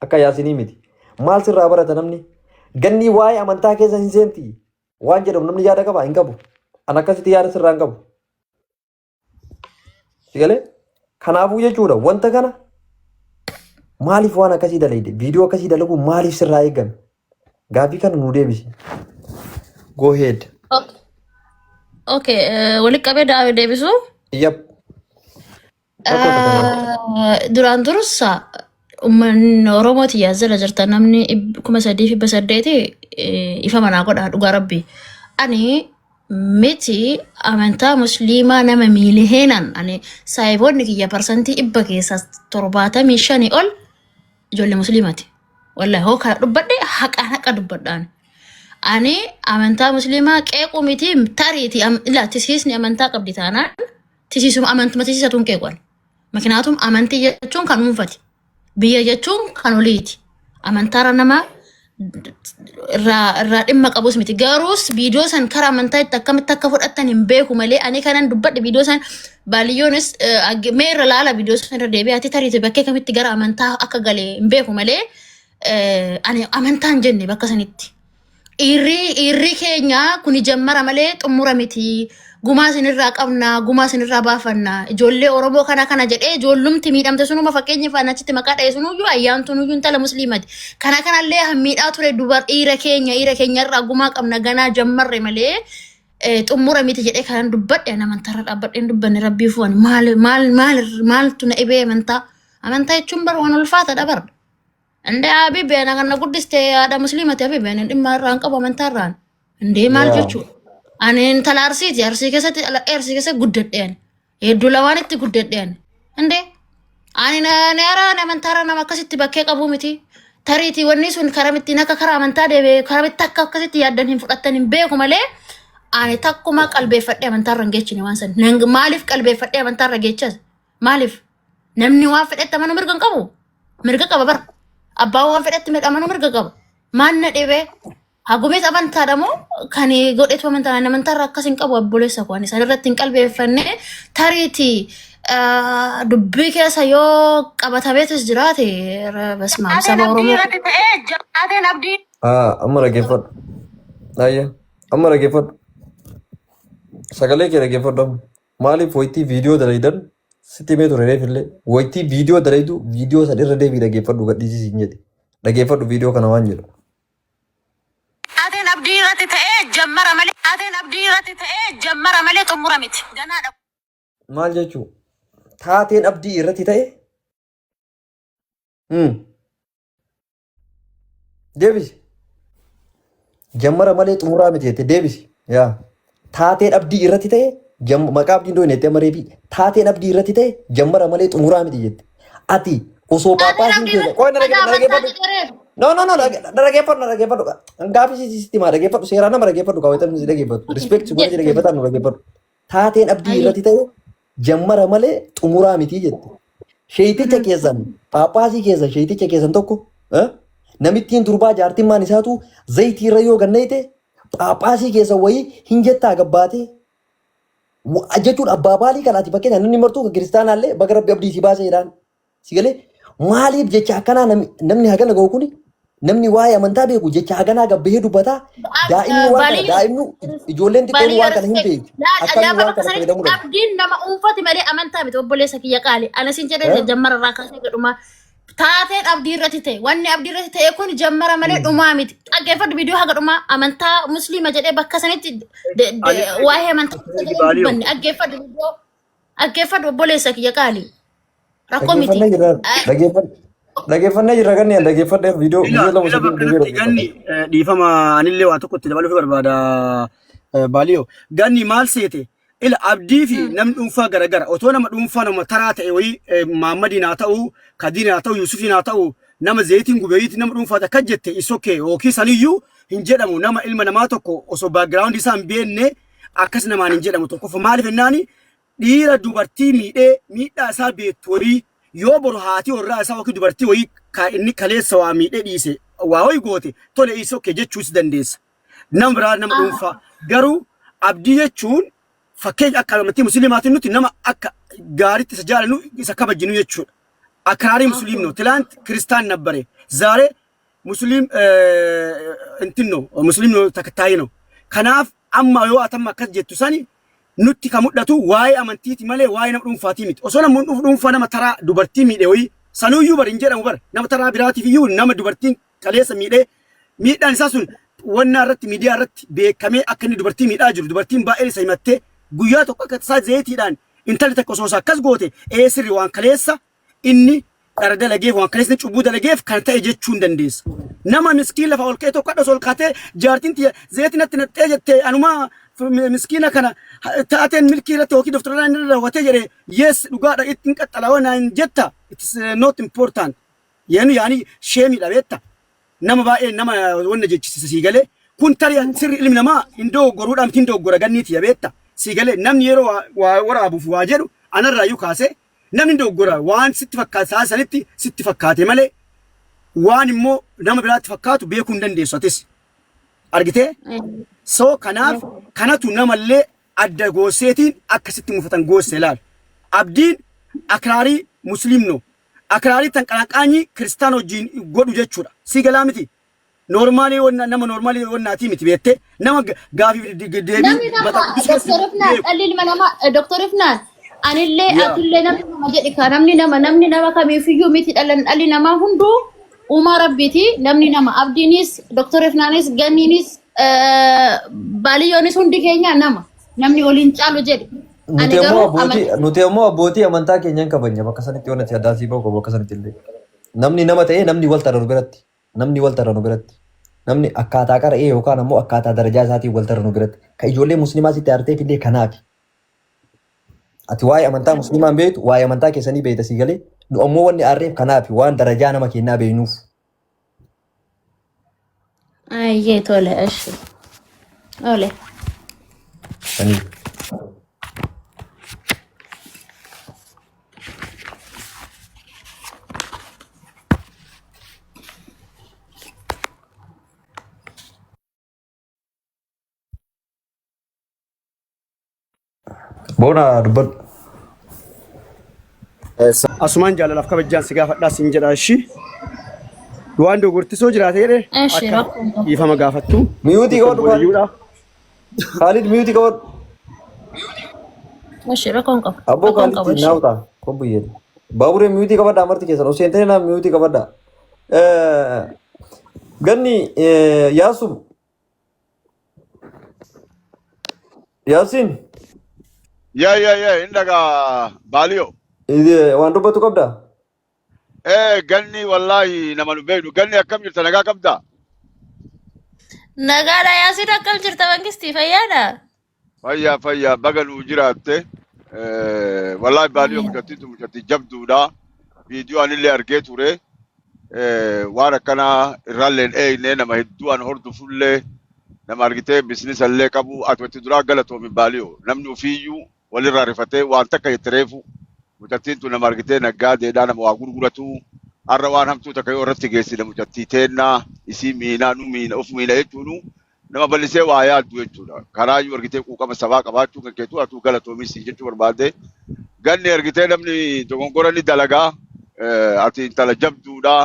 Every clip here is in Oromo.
Akka Yaasinii miti. Maal sirraa barata namni? Ganni waa'ee amantaa keessa hin seenti. Waan jedhamu namni yaada qaba hin qabu. An akkasitti yaada sirraa hin qabu. Si galee? Kanaafuu jechuudha wanta kana maaliif waan akkasii dalayde? Viidiyoo akkasii dalaguu maaliif sirraa eegame? Gaaffii kana nu deebisi. Go ahead. Okay, walitti qabee deebisu. Yep. Rakkoo tokko malee. Duraan dursa uummanni Oromooti yaa jala jirta namni 3800 ifa manaa godha dhugaa rabbi. Ani miti amantaa musliimaa nama miiliheenan ani saayiboonni kiyya 100% keessaa 75 ol ijoollee musliimaati. Wallahi hoo kana dubbadhe haqaan haqa dubbadhaan. Ani amantaa musliimaa qeequu miti tariiti ilaa tisiisni amantaa qabdi taanaan tisiisuma amantuma tisiisatuun qeequ ani. Makinaatum amantii jechuun kan dhuunfati. Biyya jechuun kan oliiti. Amantaarra nama irraa dhimma qabus miti. Garuus viidiyoo san karaa amantaa itti akkamitti akka fudhattan hin beeku malee ani kanan dubbadhe viidiyoo san baaliyyoonis mee irra laala viidiyoo san irra deebi'aati tariiti bakkee kamitti gara amantaa akka gale hin beeku malee ani amantaa hin jenne bakka sanitti. Dhiirri keenya kuni jammara malee xumura miti. Gumaa isinirraa qabna, gumaa isinirraa baafanna. Ijoollee Oromoo kana kana jedhee ijoollumti miidhamte sunuma fakkeenyaaf an achitti maqaa dha'e sunuyyuu ayyaantunuyyuu intala musliimati. Kana kanallee miidhaa ture dubar dhiira keenya dhiira keenyarraa gumaa qabna ganaa jammarre malee xumura miti jedhee kanan dubbadhe an amantaarra dhaabbadheen dubbanne rabbiif waan maal maal maal maaltu na dhibee amantaa. Amantaa jechuun bar waan ulfaataadha bar. Indee Habibi ana kan na guddiste haadha musliimati Habibi ani dhimma irraa hin qabu amantaa irraan. Indee maal jechuudha? Ani intala Arsiiti Arsii keessatti dhaladhee Arsii keessatti guddadhe ani. Hedduu lamaanitti guddadhe ani. Indee ani na yaraan amantaarra nama akkasitti bakkee qabu miti. Tariitii wanni sun karamittiin akka karaa amantaa deeme karamitti akka akkasitti yaaddan hin fudhattan hin beeku malee ani takkuma qalbeeffadhee amantaarra hin geechine waan san. Maaliif qalbeeffadhee amantaarra geechas? Maaliif? Namni waan fedhetti amanuu mirga hin qabu. Mirga qaba bara. Abbaan waan fedhetti amanuu mirga qaba. Maal na dhibee? Hagumees amantaadha moo kan godhetu amantaa amantaarra akkas hin qabu obboleessa koo ani isaan irratti hin qalbeeffanne tariitii dubbii keessa yoo qabatameetis jiraate basmaam Taateen saba abdii Oromoo. irratti ta'ee taateen abdii Ah, amma dhaggeeffadhu. Ayya, amma dhaggeeffadhu. Sagalee kee dhaggeeffadhu amma. Maaliif waytii viidiyoo dalaydan sitti himee ture reefillee waytii viidiyoo dalaydu viidiyoo san irra deebii dhaggeeffadhu gadhiisii siin jedhe. Dhaggeeffadhu viidiyoo kana waan jedhu. Taateen abdii irratti ta'ee jammara malee taateen abdii irratti ta'ee jammara malee xumura miti. Ganaadha. Maal jechuu? Taateen abdii irratti ta'e Deebisi. Jammara malee xumuraa miti jette deebisi. Yaa. Taateen abdii irratti ta'e maqaa abdiin dhoyne jettee amma reefi. Taateen abdii irratti ta'e jammara malee xumuraa miti jette. Ati osoo Taateen phaaphaasiin abdii keessa irratti qoy na maqaa amantaa dhaggeeffadhu. jedheeru. No no no na dhaggeeffadhu na dhaggeeffadhu. Gaaffii si sitti maa dhaggeeffadhu seeraan nama dhaggeeffadhu kaawwatamni si dhaggeeffatu. Respect si godhee si dhaggeeffataa nu dhaggeeffadhu. Taateen abdii irratti ta'e jammara malee xumuraa miti jette. Sheeyticha keessan phaaphaasii keessan sheeyticha keessan tokko namittiin durbaa jaartimmaan isaatu zayitii irra yoo ganneeyte phaaphaasii keessan wayii hin jettaa gabbaatee jechuun abbaa baalii kan ati fakkeenya namni martuu kan kiristaanaallee baga rabbi abdii si baasee jedhaan. Si galee maaliif jecha akkanaa namni hagana ga'u kuni namni waa'ee amantaa beeku jecha haganaa gabbahee dubbataa daa'imni waan kana daa'imni ijoolleen xiqqoon waan kana hin beektu akkamiin waan kana fayyadamuu danda'u. Abdiin nama dhuunfati malee amantaa miti obboleessa kiyya qaali. Ana sin jedhee jammara irraa kaasee gadhumaa. Taateen abdii irratti ta'e wanni abdii irratti ta'e kun jammara malee dhumaa miti. Dhaggeeffadhu viidiyoo haga dhumaa amantaa musliima jedhee bakka sanitti waa'ee amantaa jedhee hin dubbanne dhaggeeffadhu viidiyoo dhaggeeffadhu obboleessa kiyya qaali. Rakkoo miti. Dhaggeeffannee jirra. Dhaggeeffannee jirra ganni dhaggeeffadhee viidiyoo Ila viidiyoo lama ila sadii bakka deebi'ee kanatti ganni dhaggeeffadhe. dhiifama anillee waa tokko itti dabaluuf barbaada Baaliyo. Ganni maal seete? Ila abdii fi namni dhuunfaa garagara. Otoo nama dhuunfaa nama taraa ta'e wayii Maammadiin haa ta'u, Kadiin haa ta'u, Yuusufiin haa ta'u, nama zayitiin gubeeyiiti nama dhuunfaa akka jette is okay yookiin saniyyuu hin jedhamu nama ilma namaa tokko osoo background isaa hin beekne akkas namaan hin jedhamu tokkoffaa maaliif jennaani dhiira dubartii miidhee miidhaa isaa beektu wayii yoo boru haati warraa isaa yookiin dubartii wayii ka inni kaleessa waa miidhee dhiise waa wayii goote tole is okay jechuus dandeessa. Nama biraa nama dhuunfaa garuu abdii jechuun fakkeenya akka amantii musliimaatiin nuti nama akka gaariitti isa jaalannu isa kabajinu jechuudha. አክራሪ ሙስሊም ነው። ትላንት ክርስቲያን ነበረ፣ ዛሬ ሙስሊም እንትን ነው ሙስሊም ነው ተከታይ ነው። Kanaaf amma yoo atamma akkas jettu sani nutti ka mul'atu waa'ee amantiiti malee waa'ee nama dhuunfaatii miti. Osoo namni dhuunfaa nama taraa dubartii miidhe wayii sanuyyuu bar hin jedhamu bar nama taraa biraatiif iyyuu nama dubartiin kaleessa miidhee miidhaan isaa sun wannaa irratti miidiyaa irratti beekamee akka inni dubartii miidhaa jiru dubartiin baay'een isa himattee guyyaa tokko akka tasaa zayitiidhaan intalli takka osoo isaa akkas goote ee sirri waan kaleessa inni dhara dalageef waan kaleessa inni cubbuu dalageef kan ta'e jechuu hin dandeessa. Nama miskiin lafa ol ka'e tokko hadha osoo ol kaatee jaartiin tiyya zayitii natti naqxee jettee anuma miskiina kana taateen milkii irratti yookiin doftoraan inni raawwatee jedhe yes dhugaadha ittiin qaxxalaa waan hin jetta, it is not important yeenu yaani sheemiidha beetta nama baay'ee nama wanna jechisiisa sii galee kun tarii sirri ilmi namaa hin dogoggoruudhaan miti hin dogoggora ganniiti beetta sii galee namni yeroo waa waraabuuf waa jedhu anarraayyuu kaasee namni hin dogoggora waan sitti fakkaate sa'a sanitti sitti fakkaate malee waan immoo nama biraatti fakkaatu beekuu hin dandeessu atis argitee. So kanaaf kanatu namallee adda gooseetiin akkasitti mufatan goosse ilaal. Abdiin አክራሪ ሙስሊም ነው። አክራሪ ተንቀላቃኝ ክርስቲያን wajjin godhu jechuudha. Si galaa miti. Normaalii wanna nama normaalii wannaatii miti beektee nama gaafii deebii Namni nama mata quddus keessa Doktor Ifnaan beeku. Dhalli ilma namaa Doktor Ifnaan anillee Yaa. Atillee namni nama jedhi ka namni nama kamiifiyyuu miti dhalan dhalli namaa hunduu uumaa rabbiiti namni nama Abdiinis Doktor Ifnaanis Ganniinis Baaliyyoonis hundi keenya nama namni waliin caalu jedhi. Ani Nuti ammoo garuu abbootii nuti ammoo abbootii amantaa keenyan kabajna bakka sanitti waan ati addaa sii bahu qabu bakka sanitti illee. Namni nama ta'ee namni wal tara nu biratti. Namni wal tara nu biratti. Namni akkaataa qara'ee yookaan ammoo akkaataa darajaa isaatiin wal tara nu biratti. Ka ijoollee musliimaa sitti aarteef illee kanaafi. Ati waa'ee amantaa musliimaa hin beektu, waa'ee amantaa keessanii beekta sii galee. Nu ammoo wanni aarreef kanaafi waan darajaa nama kennaa beeknuuf. Ayyee tole እሺ tole. Saniif. Boona dubbadhu. Asumaan jaalalaaf kabajaan si gaafadhaa siin jedha ishii. Waan dogoggortisoo jiraate jedhe እሺ akka rakkoon qabu. dhiifama gaafattu. Mute qabadhu. Obboleeyyuudha. Khalid, mute qabadhu. እሺ rakkoon qabu. Abboo Rakkoon Khalid qabu እሺ. naa utaa. Kobbuyyee. Baaburee, mute qabadhaa marti keessan. Osoo hin ta'in naa mute qabadhaa. Ganni Yaasub Yaasiin. Yaa, inni dhagaa Baaliyo. Waan dubbatu qabdaa? Eh, ganni wallaahi nama nu beeknu. Ganni akkam jirta, nagaa qabdaa? Nagaadha Yaasiin, akkam jirta Mangistii, fayyaadha? Fayyaa fayyaa, baga nuu jiraatte. Wallaahi Baaliyo mucattiitu mucattii jabduudha. Viidiyoo anillee argee ture. Waan akkanaa irraallee hin eegne nama hedduu an hordofullee nama argitee businessallee qabu ati duraa galatoomi Baaliyo. Namni ofiiyyuu walirraa rifatee waan takka jette reefu. Mucattiin tun nama argitee naggaadeedhaa nama waa gurguratu. Har'a waan hamtuu takka yoo irratti geessine mucattii teennaa isii miinaa nu miina of miina jechuunu nama bal'isee waa yaaddu jechuudha. Karaayyuu argitee quuqama sabaa qabaachuu kan keetu atuu galatoomis jechuu barbaade. Ganni argitee namni dogongora ni dalagaa. Ati intala jabduudha.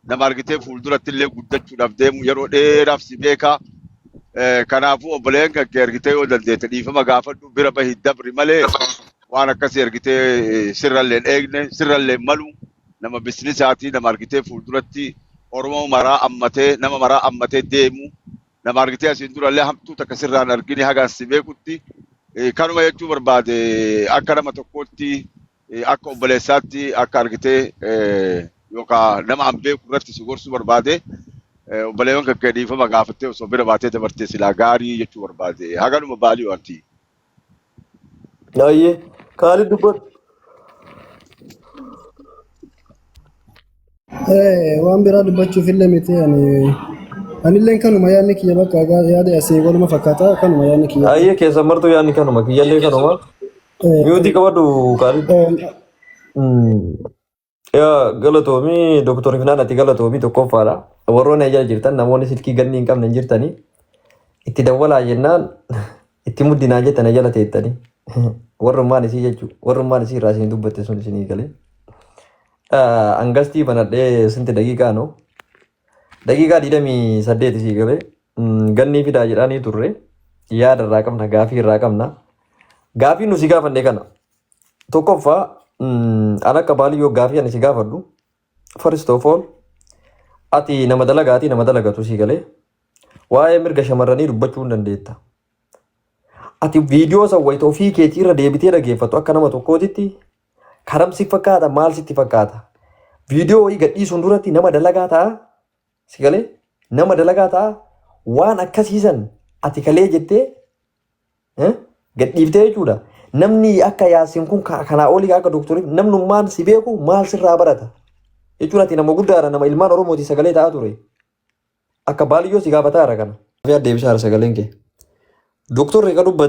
Nama argitee fuulduratti illee guddachuudhaaf deemu yeroo dheeraaf si beeka. Kanaafuu obboleen kan kee argitee yoo dandeette dhiifama gaafadhu bira bahi dabri malee waan akkasii argitee sirrallee hin eegne sirrallee hin malu nama businessaatii nama argitee fuulduratti Oromoo maraa ammatee nama maraa ammatee deemu nama argitee asiin durallee hamtuu takka sirraan argine hagaan si beekutti kanuma jechuu barbaade akka nama tokkootti akka obboleessaatti akka argitee yookaan nama an beeku irratti si gorsuu barbaade obboleewwan kan kee dhiifama gaafattee osoo bira baatee dabartee silaa gaarii jechuu barbaade haganuma baalii wanti. Ayyee. Khalid, dubbadhu. Waan biraa dubbachuuf illee miti ani anilleen kanuma yaadni kiyya bakka yaada asii waluma fakkaata kanuma yaadni kiyya. Ayyee, keessan martuu yaadni kanuma kiyyallee kanuma. Mute qabadhu Khalid. Yaa galatoomii Dooktor Ifnaan, ati galatoomii tokkoffaadha. Warroonni ajaa jirtan namoonni silkii ganni hin qabne hin jirtanii itti dawwalaa jennaan itti muddinaa jettan jala teettanii. Warrummaan isii jechuudha. Warrummaan isii irraa isin dubbatte sun isinii galee. Angastii banadhee sinti daqiiqaa no. Daqiiqaa 28 sii galee gannii fidaa jedhanii turre, yaada irraa qabna, gaafii irraa qabna. Gaafii nu si gaafanne kana tokkoffaa, an akka baaliyyoo gaafii ani si gaafadhu, first of all, ati nama dalagaatii, nama dalagatu sii galee waa'ee mirga shamarranii dubbachuu hin dandeetta. Ati viidiyoo san wayita ofii keetii irra deebitee dhageeffattu, akka nama tokkootitti karam si fakkaata, maal sitti fakkaata? Viidiyoo wayii gadhiisuun duratti nama dalagaa ta'a, si galee nama dalagaa ta'a, waan akkasiisan ati kalee jettee gadhiiftee jechuudha. Namni akka Yaasiin kun kanaa olii akka doktorii namnummaan si beeku maal sirraa barata? Jechuun ati nama guddaadha, nama ilmaan Oromooti sagalee ta'aa ture. Akka baaliyyoo si gaafataa jira kana. Deebisaa jira sagaleen kee. Doktorri ka dubbate.